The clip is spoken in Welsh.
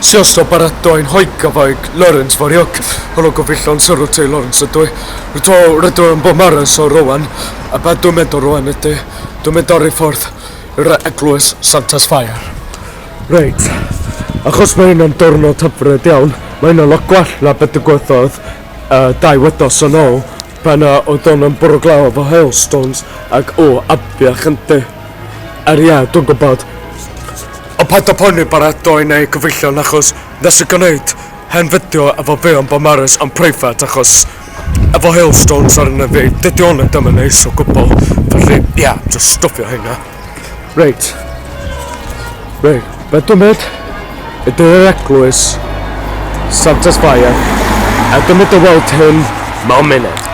Sios o baratoi'n hoigafag Lawrence Foriog. Helo gyfeillion, Sir T. Lawrence ydw i. Rydw, rydw yn Beaumaris o rwan, a be dwi'n mynd o rwan ydy, dwi'n mynd ar ei ffordd i'r eglwys Santes Fair. Reit, achos mae hyn yn diwrnod hyfryd iawn, mae hyn yn lot gwell na beth digwyddodd uh, dau wythnos yn ôl, pan uh, oedd o'n yn bwrw glaw efo hailstones ac o, afiach yndi. Er ie, dwi'n gwybod. Ond paid â poeni baratoi neu gyfeillion achos nes i gwneud hen fideo efo fi yn Beaumaris yn preifat achos efo hailstones arno fi, dydy hwn ddim yn neis o gwbl. Felly, ie, yeah, just stwffio hynna. Reit. Reit, beth dwi'n mynd? Ydy'r eglwys Santes Fair. A dwi'n mynd i weld hyn mewn munud.